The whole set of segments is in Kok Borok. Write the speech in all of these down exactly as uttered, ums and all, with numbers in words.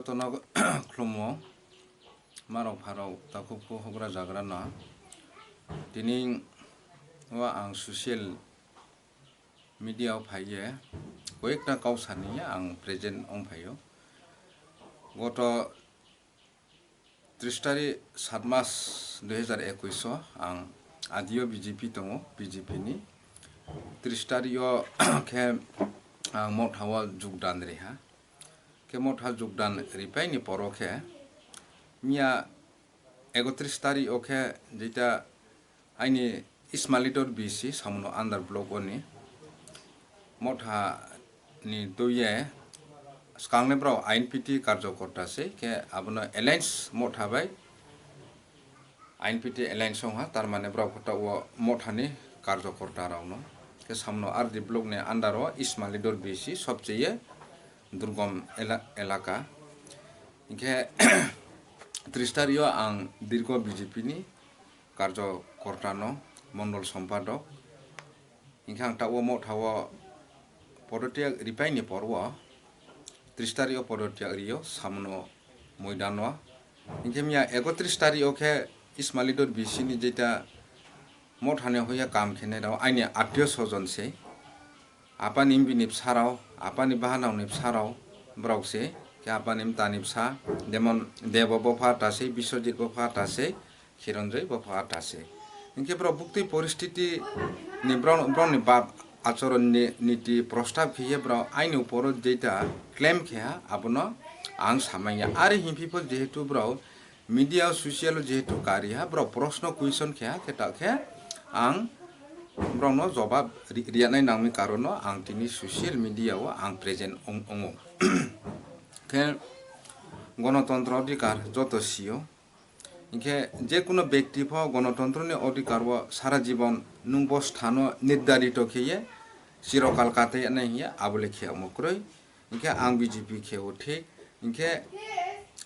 Jotono khulumo, marok pharok, takhuk kuk, hokra jagra no. Tini o ang social media o phaiye koyekta kau sani ang present ong phaio. Goto tris tarik sat mas dui hajar ekwis o ang adio B J P tongo, B J P ni. Tris tarik o khe ang Motha o jugdan riha. Khe Motha jugdan ripai ni poro khe miya ekotris tarik o khe jeita aini Ismailidor B C Samuno under block oni Motha ni tuye swkang le borok I N P T karjokorta se, khe abono alliance Motha bai I N P T alliance wngha, tar mane borok photo o Motha ni karjokorta rok no. Khe Samuno R D block ni under o Ismailidor B C sobcheye durgom ela-, elaka. Hinkhe tris tarik o ang dirgo B J P ni karjokorta no, mondol sompadok. Hinkhe ang ta o Motha o podotyag ripai ni por o, tris tarik o podotyag rio Samuno moidan o. Hinkhe miya ekotris tarik o khe Ismailidor B C ni jeita Motha ni hoya kam khenai rok aini atio sojon se. Apani bini bwsarok, apani bahanokni bwsarok borok se, khe apani mtani bwsa, jemon Debo bopha ta se, Biswajit bopha ta se, Khironjoi bopha ta se. Hinkhe borok buktwi poristiti ni borok, borokni bab achoron ni niti prostab khiye borok aini uporo jeita claim kheha abono ang samanya. Ari himphi pho jehetu borok media o, social o jehetu kariha, borok proshno question kheha, khe ta khe ang borokno jobab ri-, riyanai nangni karono ang tini social media o ang present ong-, ongo. Khe gonotontro odhikar joto sio. Hinkhe je kuno bekti pho gonotontro ni odhikar o sara jibon nwng bo sthano nirdharito khiye chirokal katai nai hiya abole khe omo kwrwi. Hinkhe ang B J P khe o thik. Hinkhe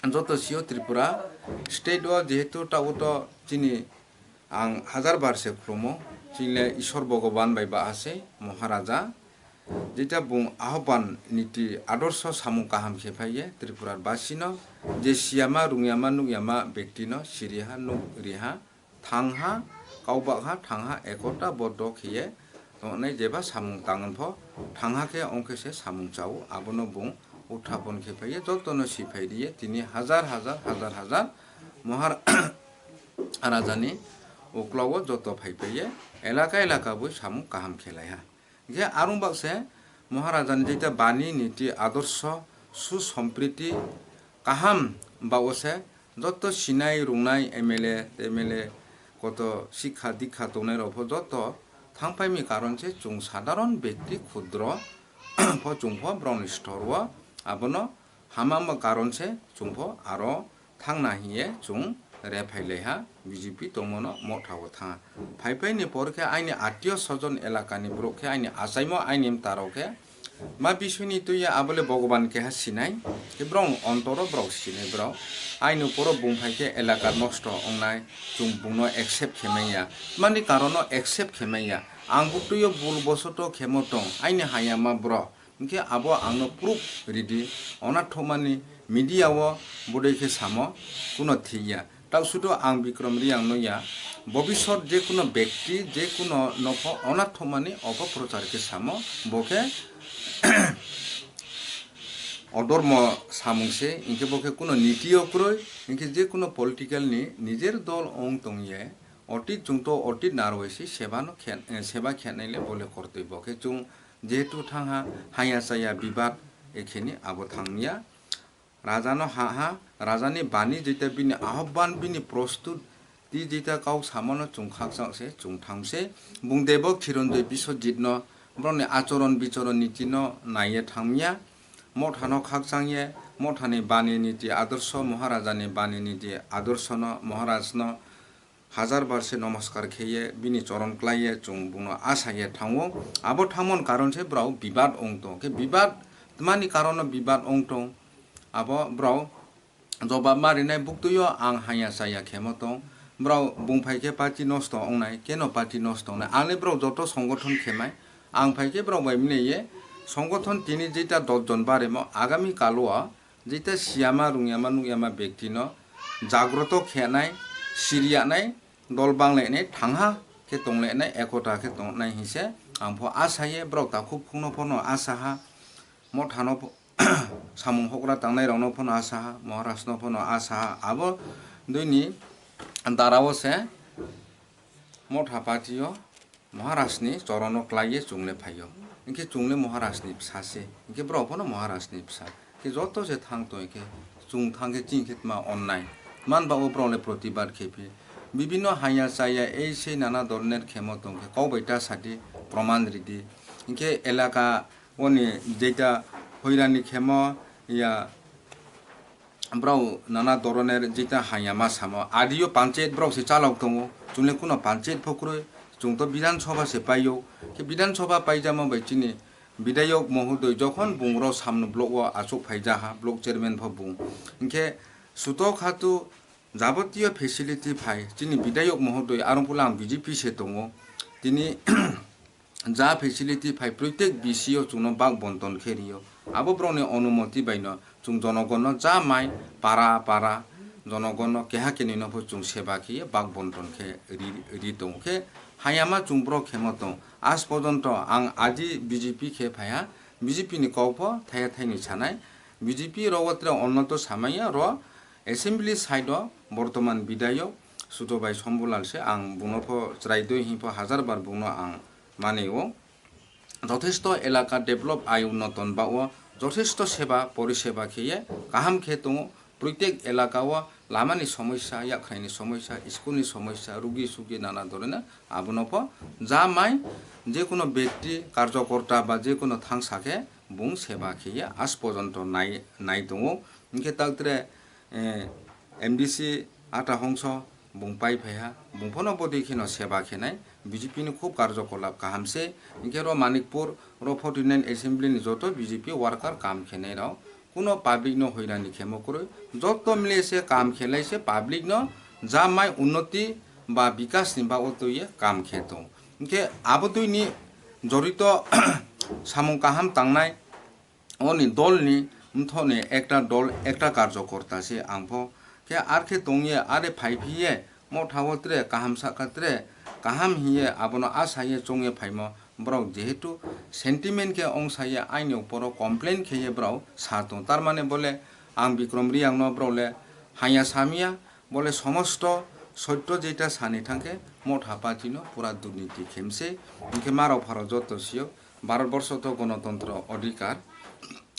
joto sio Tripura state o jehetu ta o to chini ang hajar bar se khulumo, chini le Ishwar Bhogoban bai ba ase Maharaja. Jeita bung ahoban niti adorsho samung kaham khe phaiye Tripura basino je siyama, rungyama, nukyama bekti no siriha, nukriha. Thangha, kaubakha, thangha, ekota boddo khiye tongnai jeba samung tangon pho, thangha khe ongkhe se samung chao, abono bung uthapon khe phaiye, jotono si phai riye, tini hajar hajar, hajar hajar Mohar-, Rajani uklao joto phai phaiye, elaka elaka bui samung kaham khe laiha. Hinkhe arung bakse Maharajani jeita bani niti adorsho susompriti kaham ba o se joto sinai rungnai M L A, M L A koto sikha dikha tongnai rok pho joto thangpai mi karon se chwng sadharon bekti khudro pho chwng pho borokni stor o abono hama wngma karon se chwng pho aro thangna hiye chwng re phai laiha B J P tongmano Motha o thangha. Phai phai ni por khe aini atio sojon elaka ni borok khe aini achaimo aini mtaro khe ma bisui ni twi ya abole Bhogoban keha sinai khe borok ontoro borok sinai borok aini uporo bung phai khe elaka nosto wngnai chwng bungno accept khe manya mani karono accept khe manya ang buktui o bul bosoto khemo tong aini hayama borok. Hinkhe abo angno proof ridi, onathokmani media o bodoi khe samo kuno thik ya. Taksudo ang Bikram Reang no ya, bobisot je kuno bekti, je kuno nokho onathokmani opoprochar khe samo, bo khe odormo samung se, hinkhe bo khe kuno niti o kwrwi, hinkhe je kuno political ni nijer dol ong tong ye, otit chwng to otit narwai se seba no khe, eh, seba khenai le bo le kortoi bo khe chwng Jehetu thangha haya chaya bibad ekheni abo thangya. Raja no ha ha, raja ni bani jeita bini ahobban bini prostut ti jeita kau samano chwng khakchang se, chwng thang se. Bung debo Khironjoi Biswajit no, borok ni achoron bichoron niti no naiye thangya. Motha no khakchang ye, motha ni bani niti adorsho, Maharaja ni bani niti adorsho no, Maharaj no, hajar bar se nomoskar khe ye bini choron klai ye chwng bungno asa ye thango. Abo thangmon karon se borok bibad ong tong khe bibad tmani karon no bibad ong tong. Abo borok jobab ma rinai buktui o ang haya chaya khemo tong. Borok bung phai khe party nosto ong nai, keno party nosto ong nai. Ang le borok joto songothon khe mai. Ang phai khe borok bai mwnwi ye songothon tini jeita dos jon baremo agami kalo o Jeta siyama, rungyama, nukyama bektino jagroto khenai, siriyanai, dol banglainai, thangha khe tonglainai, ekota khe tongnai hinse ang pho asaye, borok takhuk phungno phano asaha, mothano pho, samung hokra tangnairokno phano asaha, Maharajno phano asaha, abo duini darao se motha patio Maharajni chorono klaiye chungle phaio. Hinkhe chungle Maharajni bsa se. Hinkhe borok phano Maharajni bsa. Hinkhe joto se thang tong hinkhe chung thang khe chini khe tma onnai. Man ba o borok le protibad khe phi. Bibinno haya chaya ei sei nana doroner khemo tong khe kok bai ta sadi proman ridi. Hinkhe elaka oni jeta hoirani khemo ya Borok nana doroner jeta haya ma samo. Adio panchayat borok se chalok tongo. Chwngno kuno panchayat pho kwrwi. Chwng to Bidhan Sabha se paio. Khe Bidhan Sabha paijama bai chini Bidayok Mohodoi jokhon bung rok samno block o achuk phaijaha, block chairman pho bung. Hinkhe sutok hatu jabotiyo facility phai. Chini Bidayok Mohodoi arong pulang B J P se tongo. Tini ja facility phai proitek B C o chwngno bak bonton khe rio. Abo borokni onumoti baino chwng jonogonno ja mai para para jonogonno keha kenwino pho chwng seba kheye bak bonton khe ri, ri tongo khe hayama chwng borok khemo tong. Aaj porjonto ang adi B J P khe phaiha, B J P ni kok pho thaiya thaini sanai. B J P rogo tre onno to samaiya ro assembly side o bortoman bidayok Sutobai Sombulal se ang bungno pho chwrai doi hing pho hajar bar bungno ang manwi o jothesto elaka develop ai unnoton ba o jothesto seba poriseba kheye kaham khe tongo. Proitek elaka o lamani somosya, yakhraini somosya, school ni somosya, rugi sugi nana dhoroner abono pho ja mai je kono bekti karjokorta ba je kono thangsa khe bung seba kheye aaj porjonto nai, nai tongo. Hinkhe taktre, eh, M D C Ata Hongso bung pai phaiha, bung phano bodui kheno seba khenai, B J P ni khub karjokolap kaham se. Hinkhe ro Manikpur ro forty nine assembly ni joto B J P worker kam khenai rok kuno public no hoirani khemo kwrwi, joto mile se kam khelai se public no ja mai unnoti ba bikas ni bago twiye kam khe tong. Hinkhe abo twi ni jorito samung kaham tangnai, oni dol ni mthok ni ekta dol, ekta karjokorta se ang pho. Khe ar khe tongye, are phai phiye, motha o tre kaham sakha tre kaham hiye abono asaye chongye phaimo borok jehetu sentiment khe ongsaye aini uporo complain kheye borok sa tong. Tar mane bole ang Bikrom Reang no borok le haya samya, bole somosto sotto jeta sani thangkhe motha party no pura durniti khemse. Hinkhe marok pharok joto siyok Bharat borsho to gonotontro odhikar.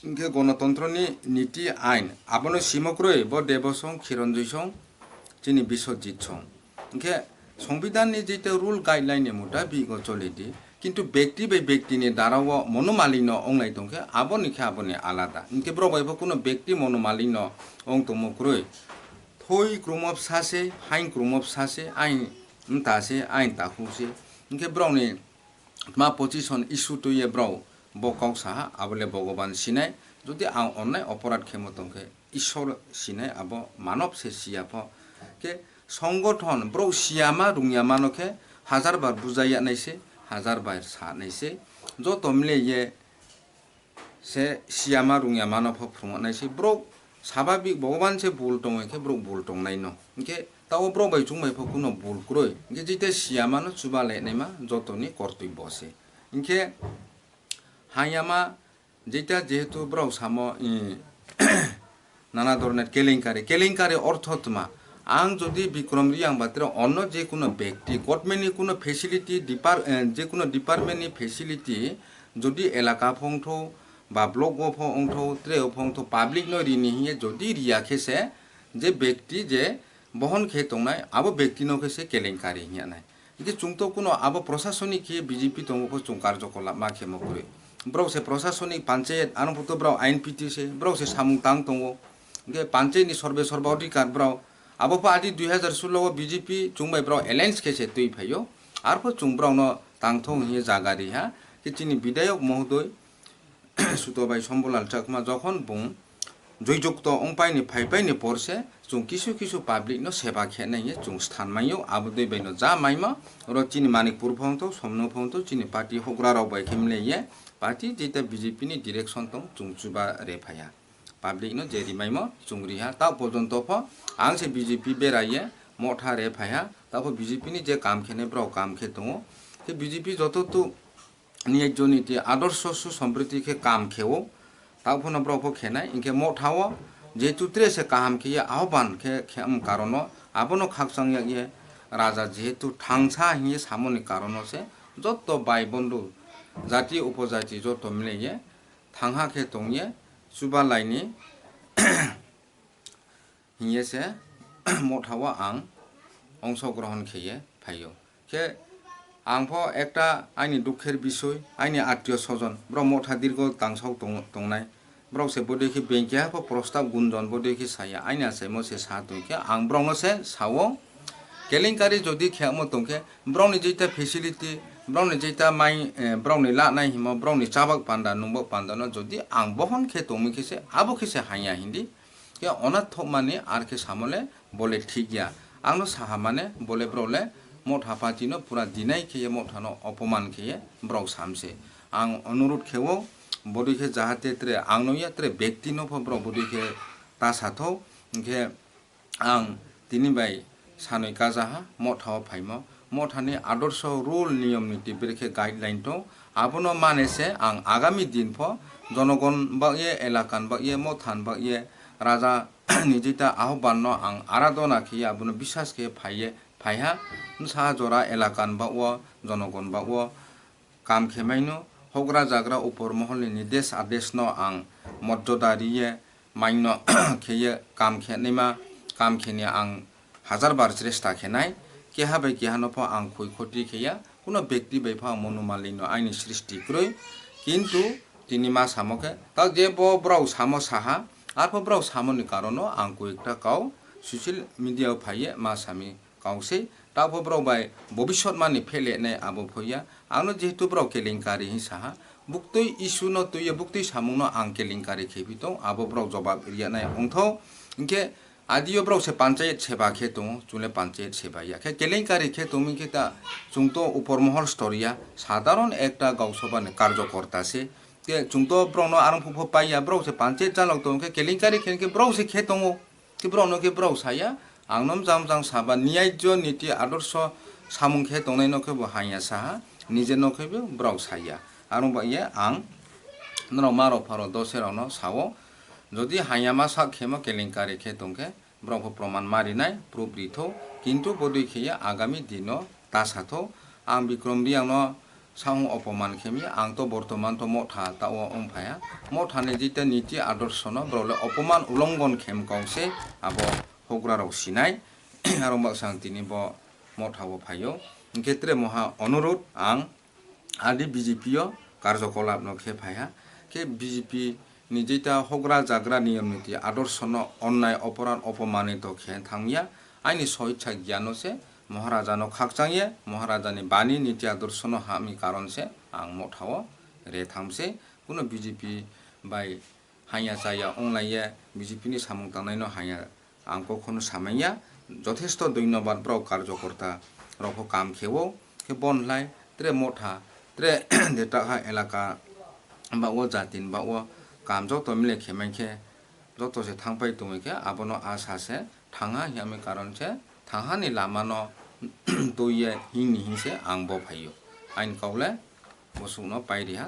Hinkhe gonotontro ni niti ain abono simo kwrwi bo Debosong, Khironjoi song, chini Biswajit song. Hinkhe Songbidan ni jeta rule guideline ni mutabik o choli di, kintu bekti bai bekti ni dara o monomali no onglai tongkhe aboni khe aboni alada. Hinkhe borok bai bo kuno bekti monomali no ong tongmo kwrwi. Thoi krungmo bsa se, haing krungmo bsa se, ain mta se, ain takhuk se. Hinkhe borok ni tma position issue twiye borok bo kok saha, abo le Bhogoban sinai. Jodi ang onnai oporadh khemo tongkhe Ishwar sinai, abo manob se siya pho. Khe songothon borok siyama rungyamano khe hajar bar bujai yanai se, hajar bar sanai se. Joto mile ye se siyama rungyamano pho phwrwngnaisi borok sababik Bhogoban se bul tongwi khe borok bul tongnaino. Hinkhe tao borok bai chwng bai pho kuno bul kwrwi. Hinkhe jeta siyamano chuba lainaima jotoni kortwi bo se. Hinkhe hayama jeta jehetu borok samo, i, nana doroner kelenkari, kelenkari ortho tma? Ang jodi Bikrom Reang ba tre onno je kuno bekti, government ni kuno facility depar-, eh, je kuno department ni facility jodi elaka pho ongtho ba block o pho ongtho, tre o pho ongtho, public no rini hiye jodi riya khe se je bekti je bohon khe tongnai, abo bekti no khe se kelenkari hinya nai. Hinkhe chwng to kuno abo prosasonik khe B J P tongo kho chwng karjokolap ma khe mo kwrwi. Borok se prosasonik panchayat, ano photo borok I N P T se, borok se samung tang tongo. Hinkhe panchayat ni sorbe sorba odhikar borok. Abo pho adi dui hajar solo o B J P chwng bai borok alliance khe se twi phaio. Arpho chwng borok no tang thung hiye jaga ri ha. Khe chini bidayok mohodoi Sutobai Sombulal Chakma jokhon bung joijukto wngpaini phaipaini porse chwng kisu kisu public no seba khenai chwng sthan maio, abo dui bai no ja maima oro chini Manikpur phongto, Somno phongto, chini party hokra rok bai khe mleye party jeta B J P ni direction tong chwng chuba re phaiya. public no je rimaimo chwng riha. Ta porjonto pho ang se B J P beraiye motha re phaiha. Ta pho B J P ni je kam khenai borok kam khe tongo. Khe B J P joto tu niyajjo niti adorsho susampriti khe kam kheo. Ta phono borok pho khenai. Hinkhe motha o jehetu tre se kaham khe ya ahoban khe khe am karono abono khakchang yak ye raja jehetu thangsa hiye samoni karono se joto bai bondo jati upojati joto mile ye thangha khe tongye chubalaini hiye se motha o ang ongso grohon kheye phaio. Khe ang pho ekta aini dukher bisoi, aini attiyo sojon, borok motha dirgo tangsok tong-, tongnai. Borok se bodoi khe bengkeha pho prostab gunjon bodoi khe saya, aini achaimo se sa tong khe ang borokno se sao. Kelenkari jodi khemo tongkhe, borokni jeita facility, borokni jeita mai, eh, borokni lanai himo, borokni chabak panda, nungbak panda no jodi ang bohon khe tongmi khe se, abo khe se hanya hindi. Khe ona thokmani ar khe samole bole thik ya. Ang no saha mane bole borok le motha party no pura deny khe ye motha no opoman khe ye borok samse. Ang onurut khe o bodoi khe jahate tre ang no ya tre bekti no pho borok bodoi khe ta sathok. Hinkhe ang tini bai sanwi kajaha motha o phaimo. Mothani adorsho, rule, niyom niti brekhe guideline tong. Abono mane se ang agami din pho jonogon bagye, elakan bagye, mothan bagye, raja ni jita ahoban no ang aradona khiye abono bisas khe phaiye phaiha. Bwsa jora elakan bagwo, jonogon bagwo kam khe maino. Hogra jagra upor moholni nidesh adeshno ang morjoda riye maino kheye kam khe naima, kam kheni ang hajar bar chresta khenai. Keha bai keha no pho ang khoi khoti kheya, kuno bekti bai pho ang monomali no aini srishti kroi. Kintu tini ma samo khe, tak je bo borok samo saha, arpho borok samoni karono ang koi ekta kau social media o phaiye ma sami. Kausai, ta pho borok bai bobisot mani phele nai abo phoya. Ang no jehetu borok kelenkari hin saha, buktui issue no twiye buktui samung no ang kelenkari khebi tong, abo borok jobab riya nai ongtho. Hinkhe adio borok se panchayat seba khe tongo, chwle panchayat seba ya. Khe kelenkari khe tongmi khe ta chwng to upor mohor storiya, sadharon ekta gausabha ni karjokorta se. Khe chwng to borok no arong phupho paiya, borok se panchayat chalok tongo khe kelenkari khe khe borok se khe tongo. Khe borok no khe borok saya, ang no mjang mjang saba, niyajjo niti adorsho samung khe tongnai no khe bo hanya saha, nije no khe bo borok saya. Arong ba ye ang norok ma rok pharo dose rok no sao, jodi hanya ma sak khemo kelenkari khe tongkhe, borok pho proman ma rinai, proof ritho, kintu bodoi khe ye agami dino ta satho, ang Bikrom Reang no Samung opoman khe mi, ang to bortoman to motha ta o wng phaiya. Motha ni jita niti adorsho no borok le opoman ulongon khem kong se abo hogra rok sinai. Aro baksa ang tini bo motha o phaio. Hinkhe tre moha onurut ang adi B J P o karjokolap no khe phaiha. Khe B J P ni jita hogra jagra niyom niti adorsho no onnai oporan opomanito khe thangya. Aini soitsa giyan no se Maharaja no khakchang ye, Maharaja ni bani niti adorsho no hamni karon se ang motha o re thang se. Kuno B J P bai hanya chaya onglai ye, B J P ni samung tangnai no hanya ang kokhono samai ya. Jothesto doinobad borok karjokorta rok pho kam khe o, khe bon lai tre motha tre de ta ha elaka ba o jati ni ba o kam joto mile khe mai khe joto se thang pai tongwi khe abono asa se thangha hiyamwi karon se thanghani lama no twi ye hini hin se ang bo phaio. Aini kok le bosong no pai riha,